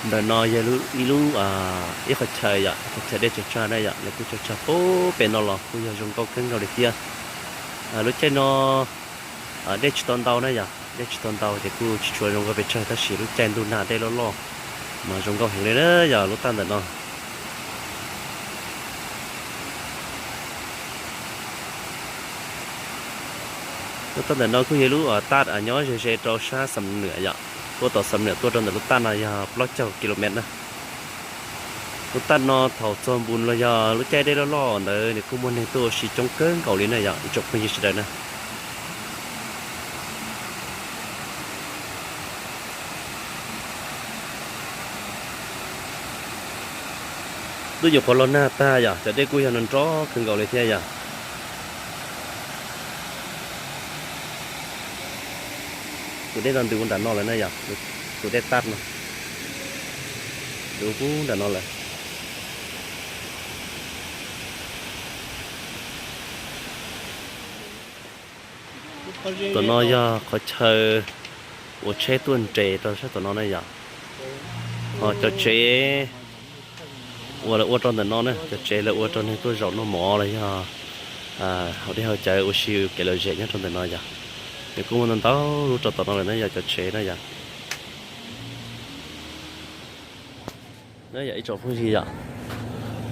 Ntawm no yog ib lub, ib qhov chaw yom, ib qhov chaw dej tsawg tsawg na yom, lawv kuj tsawg tsawg puag pem no los kuj yog zoo nkauj kawg nkaus li thiab. Lub caij no dej tsis tau ntau na yom, dej tsis tau ntau ces kuj tsis tshua zoo nkauj pes tsawg, tab sis lub caij ntuj nag dej loj loj mas zoo nkauj heev li na yom, lub taj ntawm no. Lub taj ntawm no kuj yog lub taj nyob ze ze rau sab Xam Nwm yom, tuaj tom Xam Nwm tuaj rau ntawm lub taj no yog plaub caug kilomev na. Lub taj no thaum txog npus los yog lub caij dej loj loj ntawd nws kuj muaj neeg tuaj ua si coob kawg nkaus li na yom, ib tsoom phooj ywg sawv daws na. Twb yuav qhuav los nag tag yom, cov dej kuj yog nrov kawg nkaus li thiab yom. Tus dej no ntws ua nram no lawm na yom, tus dej taj no ntws ua puag nram no lawm. Tom no yog qhov chaw uas tsheb tuaj nres rau sab tom no na yom. Ho cov tsev uas lawv ua rau ntawm no na, cov tsev lawv ua rau neeg tuaj zaum noj mov los yog haus dej haus cawv ua si kev lom zem nyob rau ntawm no yom. Nws kuj muaj ntau ntau lub rau tom no lawm na yom, cov tsev na yom. Na yom ib tsoom phooj ywg yom,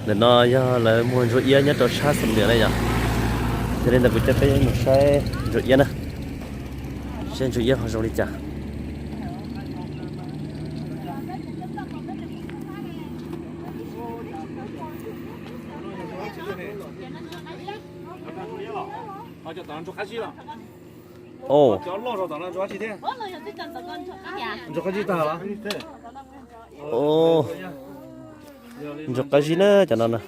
ntawm no yog lawv muag ntsuag iab nyob rau sab Xam Nwm na yom. Yog li ntawd kuv coj peb mus saib ntsuag iab na, saib ntsuag iab ho zoo li cas. Ntsuag qab zib na cov no na.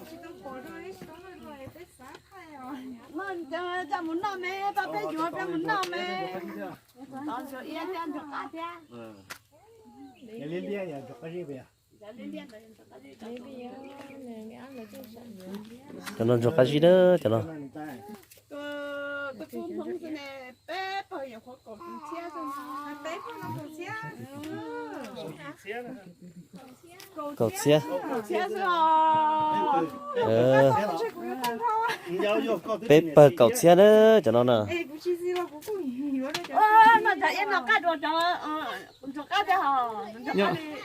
Cov no ntsuag qab zib na cov no. Kaum txhiab. Peb pawg kaum txhiab na cov no na.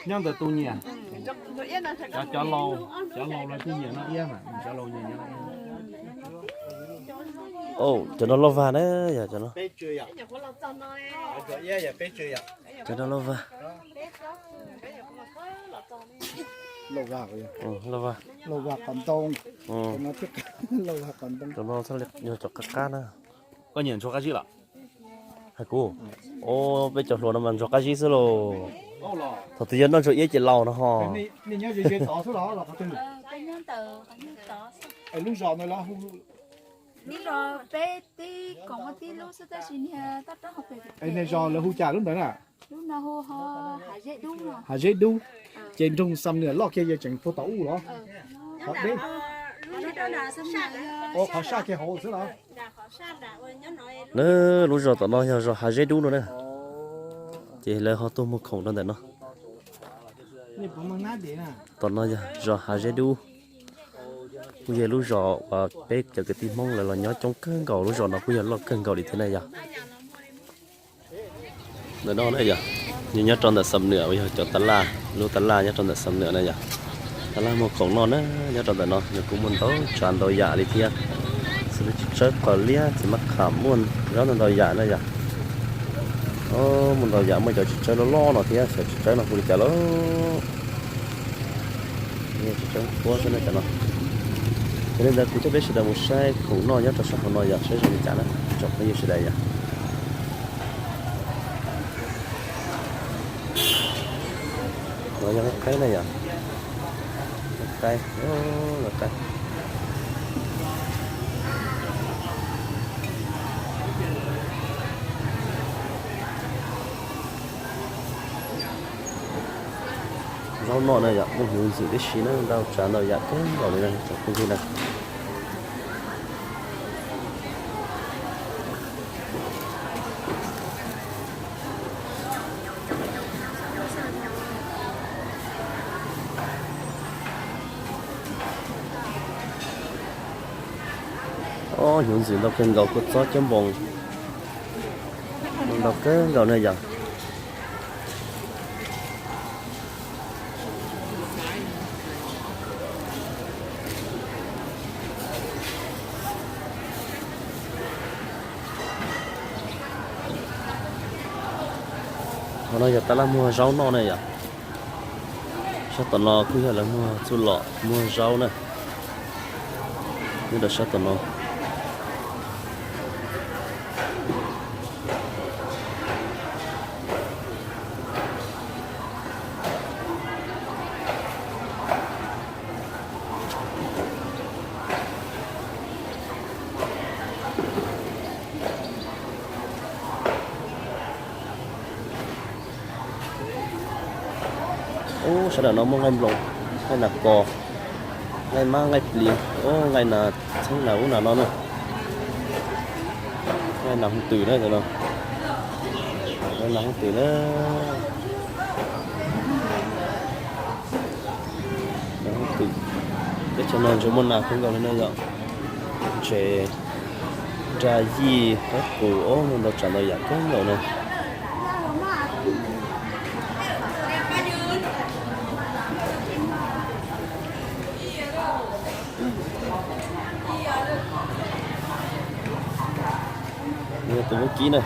Nyob ntawm tus nyiam, cov laus, cov laus lawv thiaj nyiam noj iab mas cov laus nyiam noj iab. Cov no lauj vag na yog cov no. Cov no lauj vag. Lauj vag, lauj vag qos ntoo. Cov no thiaj li yog cov qab qab na. Koj nyiam ntsuag qab zib los? Hais kuv, o, peb cov hluas no mas ntsuag qab zib xwb lauj. Thaum twg yog noj ntsuag iab ces laus no ho. Lub zos lawv hu cas lub ntawd na? Hav Zeb Dub. Ces nroog Xam Nwm loj kiag yog tseem puag tom ub los? Qhov deb. Qhov saj kiag hauv xwb los? Na, lub zos tom no yog zos Hav Zeb Dub no na. Ces lawv ho tuaj muag khoom rau ntawm no. Tom no yog zos Hav Zeb Dub, kuj yog lub zos uas peb cov kwv tij Hmoob lawv los nyob coob kawg nkaus, lub zos no kuj yog loj kawg nkaus li thiab na yog. Ntawm no na yog, nyob rau ntawm Xam Nwm uas yog cov taj laj, lub taj laj nyob rau ntawm Xam Nwm na yog. Taj laj muag khoom noj na, nyob rau ntawm no nws kuj muaj ntau tsav ntau yam li thiab. Xws li txiv tsawb qos liab, txiv mab kham, muaj zab ntau ntau yam na yog. Muaj ntau yam, muaj cov txiv tsawb loj loj no thiab, cov txiv tsawb no hu li cas lauj? Txiv tsawb huab xwb na cov no. Yog li ntawd kuv coj peb sawv daws mus saib khoom noj nyob rau sab hauv no yog saib zoo li cas na, tsoom phooj ywg sawv daws yog. No yog qaib na yog, qaib, qaib. Zaub noj na yom, muaj hnyuv ntxim tib si na, ntau tsav ntau yam kawg nkaus li na tsoom phooj ywg na. Ob, hnyuv ntxim ntau kawg nkaus, kua txob cov npoos ntau kawg nkaus ne yom. Qhov no yog tab laj muag zaub noj ne yom. Sab tom no kuj yog lawv muag txuj lom muag zaub na. Nyob rau sab tom no. Ub, sawv daws no muaj nqaij nploos, nqaij nas kos, nqaij mab, nqaij plis, ub, nqaij nas txheeb nas ub nas no na. Nqaij nas hooj twm na cov no. Nqaij nas hooj twm na. Nas hooj twm. Teb chaws no ntshe muaj nas kawg nkaus li na yom. Ntshe nra yij, qaib qus, ub, muaj ntau tsav ntau yam kawg nkaus na. Tus vaub kib na,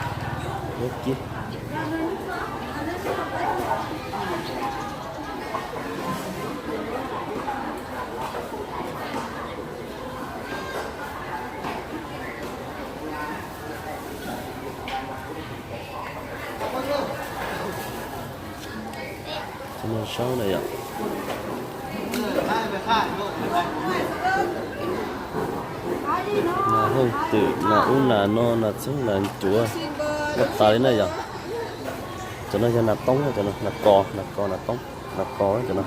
vaub kib. Cov no zaub na yom. Nas hooj twm, nas ub nas no, nas txheeb nas cuav, ua tas li na yom. Cov no yog nas toob, cov no nas kos, nas kos, nas toob, nas kos cov no.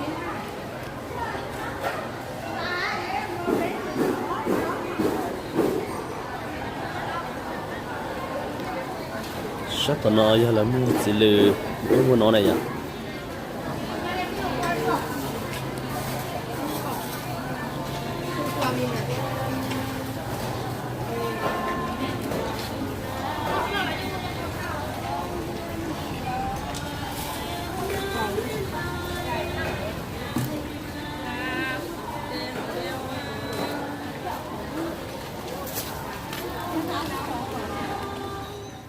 Sab tom no yog lawv muag txiv lws, muag no na yom.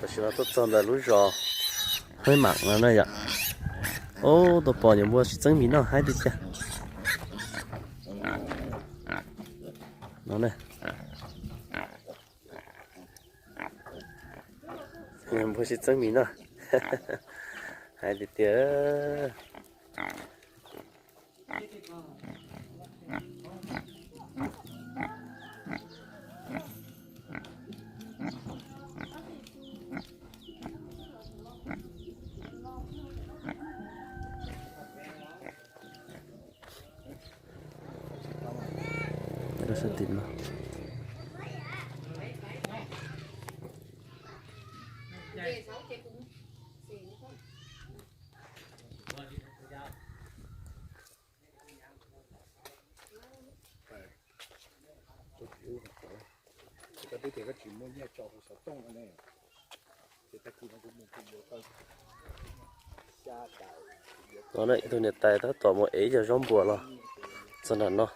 Tam sim no tuaj txog ntawm lub zos Hmoob Mam no na yom. Ub, tuaj pom nyuam npua sib txeeb mis noj haib tiag tiag. No ne. Nyuam npua sib txeeb mis noj haib tiag tiag. No na, ib tug niam tais tab tom mus ev cov zaub npua los txog nram no.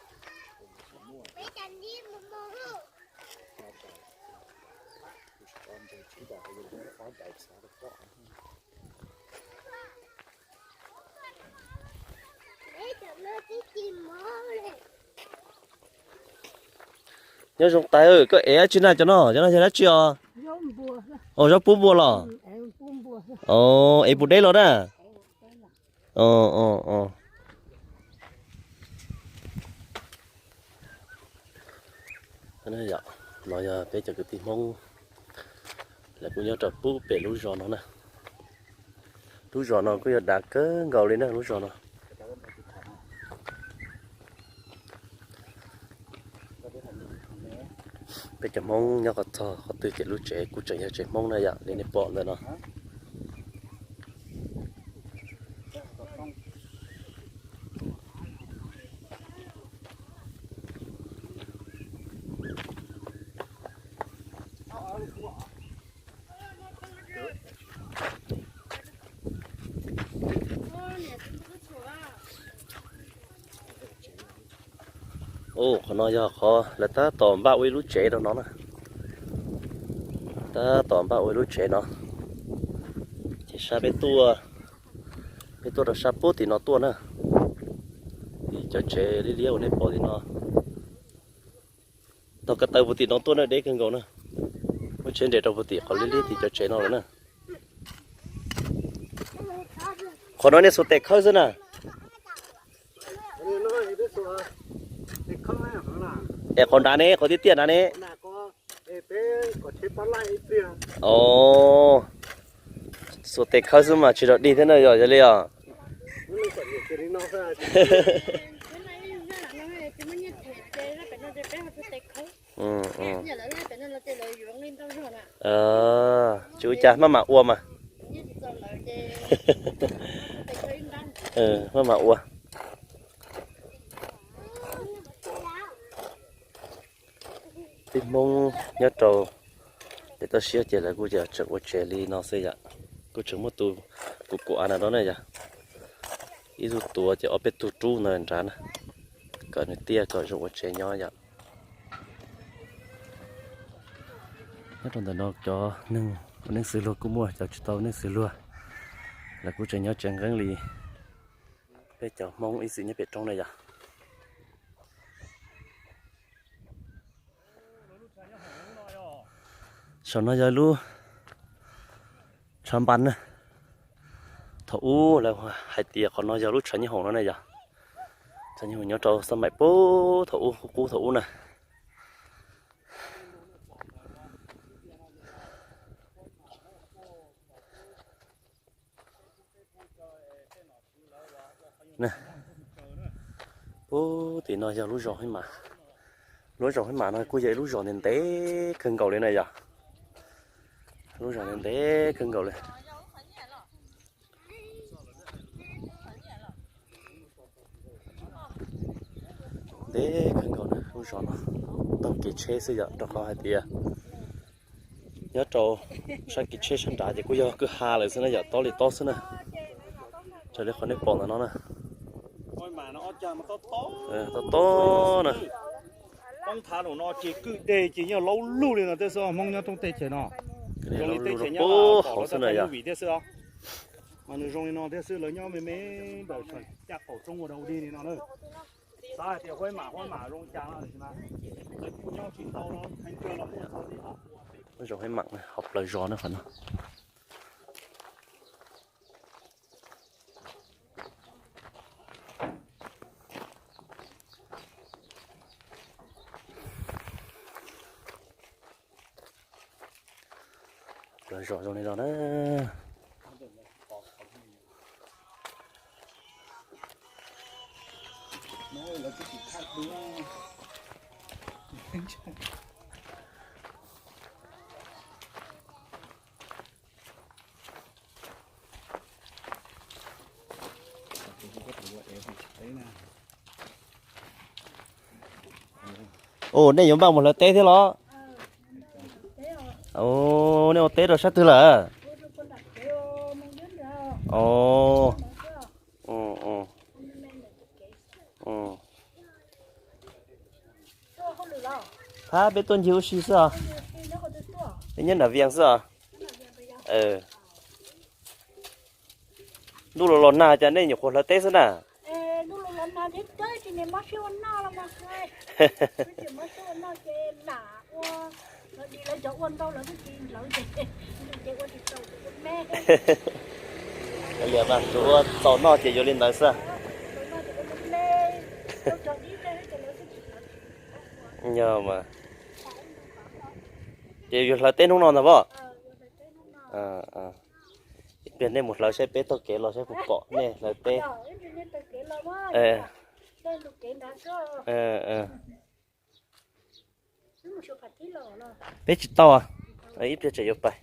Nyob zoo tais, koj ev dab tsi na cov no? Cov no yog dab tsi os? Os, zaub pub npua los? Os, ev puas deb los na? No yog peb cov kwv tij Hmoob, lawv kuj nyob rau pub pem lub zos no na. Lub zos no kuj yog dav kawg nkaus li na lub zos no. Peb cov Hmoob nyob qhov txog qhov twg ces lub tsev kuj tseem yog tsev Hmoob na yom, li nej pom ntawm no. Qhov no yog qhov lawv tab tom npaj ua ib lub tsev rau no na. Tab tom npaj ua ib lub tsev no. Ces sab peb tuaj, peb tuaj rau sab puag tim no tuaj na. Tim cov tsev liab liab uas nej pom tim no. Tog ko taw puag tim no tuaj na, deb kawg nkaus na. Muaj tsheb nres rau puag tim qhov liab liab tim cov tsev no lawm na. Qhov no nej xuas tes khawb xwb na. Es qhov nrad ne, qhov tiaj tiaj nrad ne? Os, xuas tes khawb xwb mas tsis rau dig thiab na, yog li os. Tsis ua cas, maj mam ua mas. Maj mam ua. Tib Hmoob nyob rau pem toj siab ces lawv kuj tseem ua tsev li no xwb yom. Kuj tseem muaj tus kuv kuv av na, no na yom. Ib tug tuav ces ob peb tug rub ntawd nrad na, kom nws tiaj kom zoo ua tsev nyob yom. Nyob rau ntawm no cov neeg ua neej xws luag kuj muaj, cov tsis tau ua neej xws luag lawv kuj tseem nyob tsev nqeeb li peb cov Hmoob ib txwm nyob pem roob na yom. Saum no yog lub tshav npas na. Thaum ub lawv hais tias qhov no yog lub tshav nyooj hoom no na yog. Tshav nyooj hoom nyob rau xab maim puag thaum ub, qub qub thaum ub na. Puag tim no yog lub zos Hib Mam. Lub zos Hib Mam no kuj yog ib lub zos ntev ntev kawg nkaus li na yog. Lub zos ntev ntev kawg nkaus li. Ntev kawg nkaus na, lub zos no taug kev tsheb xwb yom, rau qhov hais tias nyob rau sab kev tsheb sab nrad ces kuj yog kwj ha lawm xwb na yom, tob li tob xwb na. Raws li qhov nej pom ntawm no na. Tob tob na. Poob thav nraum no ces kwj deg ces yeej laub lug li no thiab xwb, Hmoob nyob roob teb chaws no. Zoo li teb chaws Nyab Laj pom lawv tau vim thiab xwb os. Mas nws zoo li no thiab xwb, lawv nyob me me ntawm caj qaum roob ua dau dig li no na. Xav hais tias huab mam huab mam zoo cas no, lawv kuj nyob tsis tau los heev kawg los. Lub zos Hib Mam hauv plawv zos na qhov no. Plawv zos zoo li no na. Ua, nej yuav npaj mus hlawv teb thiab los? Ua, nej ua teb rau sab twg lawm? Ua, thab peb tuaj ncig ua si xwb os. Peb nyob nram Vias xwb os. Ntuj los los nag cas nej nyuam qhuav hlawv teb xwb na? Liam mas tsuas ua txaus noj ces yuav li ntawd xwb. Yog mas. Ces yus hlawv teb hnub no ntag pob? Ib pliag nej mus hlawv saib peb taug kev los saib puas pom nej hlawv teb. Peb tsis tau, ib pliag tseem yuav pais.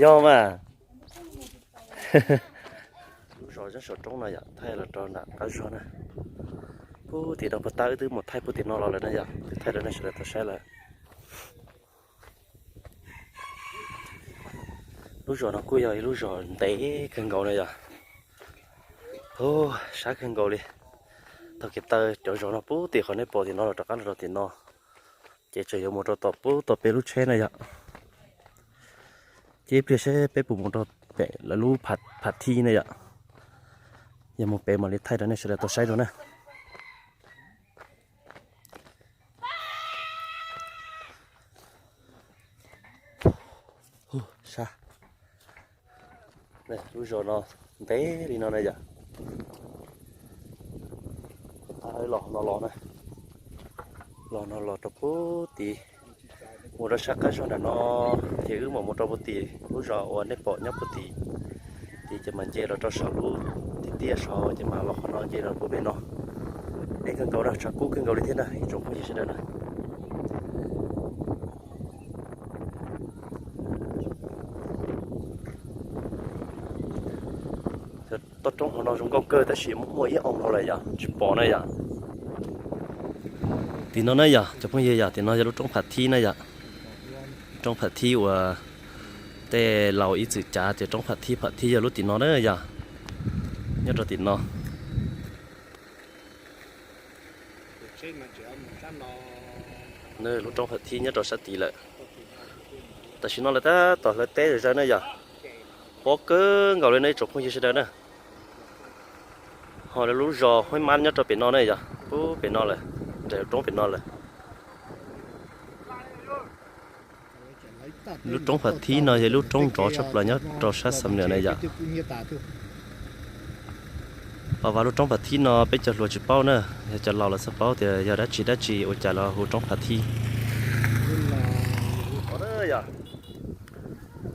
Yog mas. Lub zos nyob saum roob no yom, thaij los rau nram qab zos na. Puag tim no puag ta wb twb mus thaij puag tim no los lawm na yom, twb thaij rau nej sawv daws tau saib lawm. Lub zos no kuj yog ib lub zos ntev kawg nkaus na yom. Hu, sab kawg nkaus li. Taug kev taw cov zos no puag tim qhov nej pom tim no los rov qab los rau tim no, ces tseem yuav mus rau tom puag tom peb lub tsheb na yom. Ces ib pliag seb peb puas mus rau pem lawv lub phav thib na yom. Yog mus pem mam li thaij rau nej sawv daws tau saib dua na. Lub zos no ntev li no na yom. Los no los na, los no los rau puag tid, mus rau sab qab zog nram no, ces wb mam mus rau puag tim lub zos uas nej pom nyob puag tid. Ces ces mas nce los rau saum lub tiaj tiaj saud ces mas los qhov no nce los puag pem no. Deb kawg nkaus na, tshav kub kawg nkaus li thiab na ib tsoom phooj ywg sawv daws na. Toj roob hauv no zoo nkauj kawg tab sis muaj ib oo no lawm yom, tsis pom na yom. Tim no na yom cov phooj ywg yom, tim no yog lub roob phav thib na yom. Roob phav thib uas tej laus ib txwm cav tias roob phav thib, phav thib yog lub tim no na yom. Nyob rau tim no. Lub roob phav thib nyob rau sab tid lawm. Tam sim no lawv tab tom hlawv teb zawm zaws na yom. Pob kawg nkaus li no ib tsoom phooj ywg sawv daws na. Ho lawv lub zos Huab Mab nyob rau pem no na yom, puag pem no lawm, nram roob pem no lawm. Lub roob phav thib no yog lub roob nrov tshaj plaws nyob rau sab Xam Nuas na yom. Pas vas lub roob phav thib no peb cov hluas tsis paub na, yog cov laus lawv txhaj paub tias yog dab tsi dab tsi ua cas los hu roob phav thib.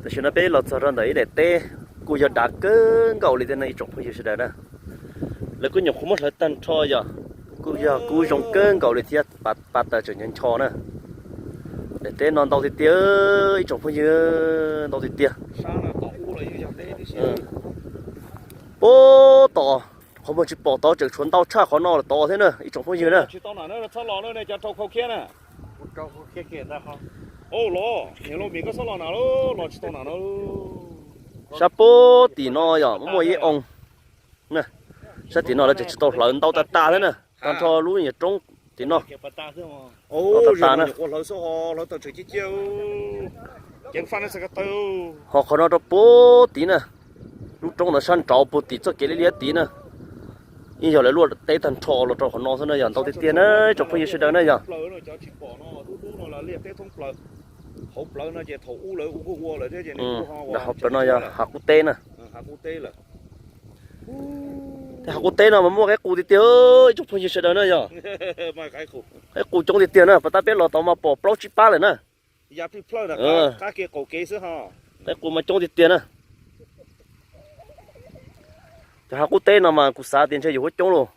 Tam sim no peb los txog rau ntawm ib daim teb, kuj yog dav kawg nkaus li thiab no ib tsoom phooj ywg sawv daws na. Lawv kuj nyuam qhuav muab hlawv tag nrho yom, kuj yog kub zoo kawg nkaus li thiab, pa taws tseem ncho ncho na. Daim teb no ntau tiag tiag ib tsoom phooj ywg, ntau tiag tiag. Puag tom qhov muag tsis pom tod tseem tshuav ntau tshaj qhov no los tod thiab na ib tsoom phooj ywg na. Sab puag tim no yom muaj ib oo. Sab tim no lawv tseem tsis tau hlawv ntau tas tas thiab na, tag nrho lub nyuag roob tim no tas tas na. Ho qhov no rau puag tid na, lub roob no sab nraud puag tim txoj kev liab liab tid na. Yeej yog lawv luaj teb tag nrho los rau qhov no xwb na yog, ntau tiag tiag na tsoom phooj ywg sawv daws na yog. Hauv plawv no yog hav qub teb na. Tej hav qub teb no mas muaj qaib qus tiag tiag ib tsoom phooj ywg sawv daws na yog. Qaib qus coob tiag tiag na, pas tas peb los tod mas pom plaub tsib pab lawm na. Qaib qus mas coob tiag tiag na. Cov hav qub teb no mas kuv xav tias ntshe yuav huab coob lauj.